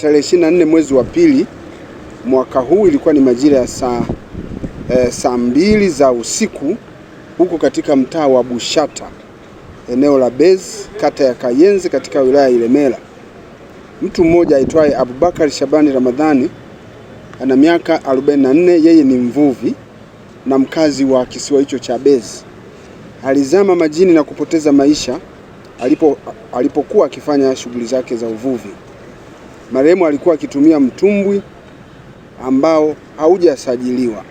Tarehe 24 mwezi wa pili mwaka huu ilikuwa ni majira ya saa 2 za usiku huko katika mtaa wa Bushata eneo la Bezi kata ya Kayenzi katika wilaya ya Ilemela. Mtu mmoja aitwaye Abubakar Shabani Ramadhani ana miaka 44, yeye ni mvuvi na mkazi wa kisiwa hicho cha Bezi. Alizama majini na kupoteza maisha alipokuwa akifanya shughuli zake za uvuvi. Marehemu alikuwa akitumia mtumbwi ambao haujasajiliwa.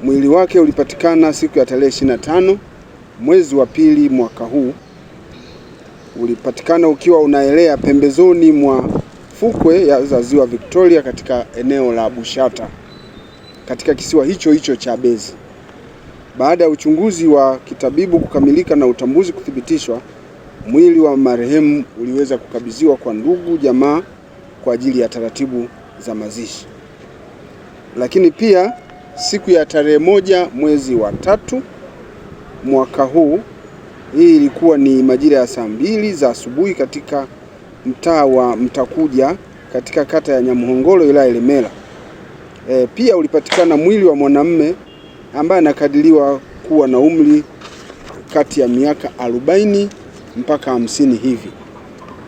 Mwili wake ulipatikana siku ya tarehe 25 mwezi wa pili mwaka huu. Ulipatikana ukiwa unaelea pembezoni mwa fukwe ya ziwa Victoria katika eneo la Bushata katika kisiwa hicho hicho cha Bezi. Baada ya uchunguzi wa kitabibu kukamilika na utambuzi kuthibitishwa, mwili wa marehemu uliweza kukabidhiwa kwa ndugu jamaa kwa ajili ya taratibu za mazishi. Lakini pia siku ya tarehe 1 mwezi wa 3 mwaka huu, hii ilikuwa ni majira ya saa 2 za asubuhi katika mtaa wa Mtakuja katika kata ya Nyamuhongolo wilaya ya Ilemela. Pia ulipatikana mwili wa mwanamume ambaye anakadiriwa kuwa na umri kati ya miaka 40 mpaka 50 hivi.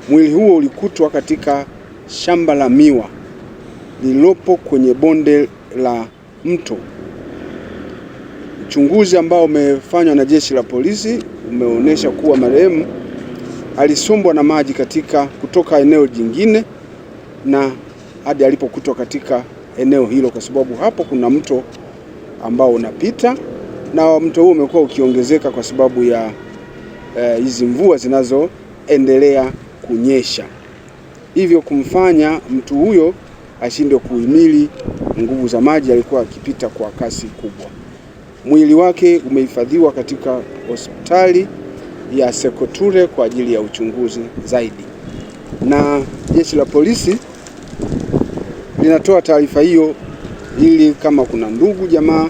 Mwili huo ulikutwa katika shamba la miwa lililopo kwenye bonde la mto. Uchunguzi ambao umefanywa na jeshi la polisi umeonyesha kuwa marehemu alisombwa na maji katika kutoka eneo jingine na hadi alipokutwa katika eneo hilo, kwa sababu hapo kuna mto ambao unapita na mto huo umekuwa ukiongezeka kwa sababu ya hizi mvua zinazoendelea kunyesha, hivyo kumfanya mtu huyo ashindwe kuhimili nguvu za maji alikuwa akipita kwa kasi kubwa. Mwili wake umehifadhiwa katika hospitali ya Sekoture kwa ajili ya uchunguzi zaidi. Na jeshi la polisi linatoa taarifa hiyo ili kama kuna ndugu jamaa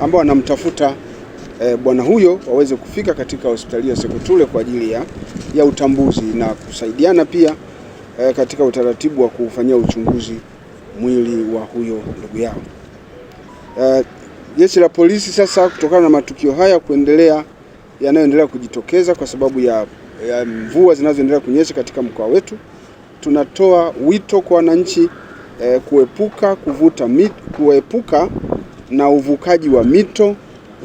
ambao wanamtafuta bwana huyo waweze kufika katika hospitali ya Sekoture kwa ajili ya utambuzi na kusaidiana pia katika utaratibu wa kufanyia uchunguzi mwili wa huyo ndugu yao. Jeshi la polisi sasa, kutokana na matukio haya kuendelea yanayoendelea kujitokeza kwa sababu ya mvua zinazoendelea kunyesha katika mkoa wetu, tunatoa wito kwa wananchi kuepuka kuvuta kuepuka na uvukaji wa mito,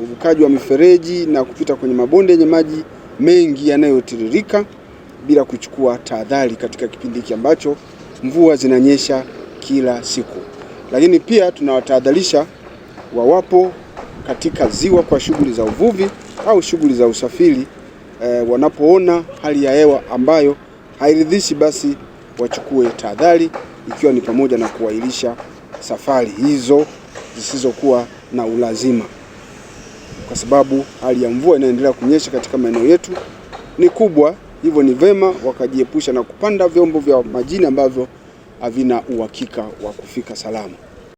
uvukaji wa mifereji na kupita kwenye mabonde yenye maji mengi yanayotiririka bila kuchukua tahadhari katika kipindi hiki ambacho mvua zinanyesha kila siku. Lakini pia tunawatahadharisha wawapo katika ziwa kwa shughuli za uvuvi au shughuli za usafiri, wanapoona hali ya hewa ambayo hairidhishi, basi wachukue tahadhari, ikiwa ni pamoja na kuahirisha safari hizo zisizokuwa na ulazima, kwa sababu hali ya mvua inaendelea kunyesha katika maeneo yetu ni kubwa. Hivyo ni vema wakajiepusha na kupanda vyombo vya majini ambavyo havina uhakika wa kufika salama.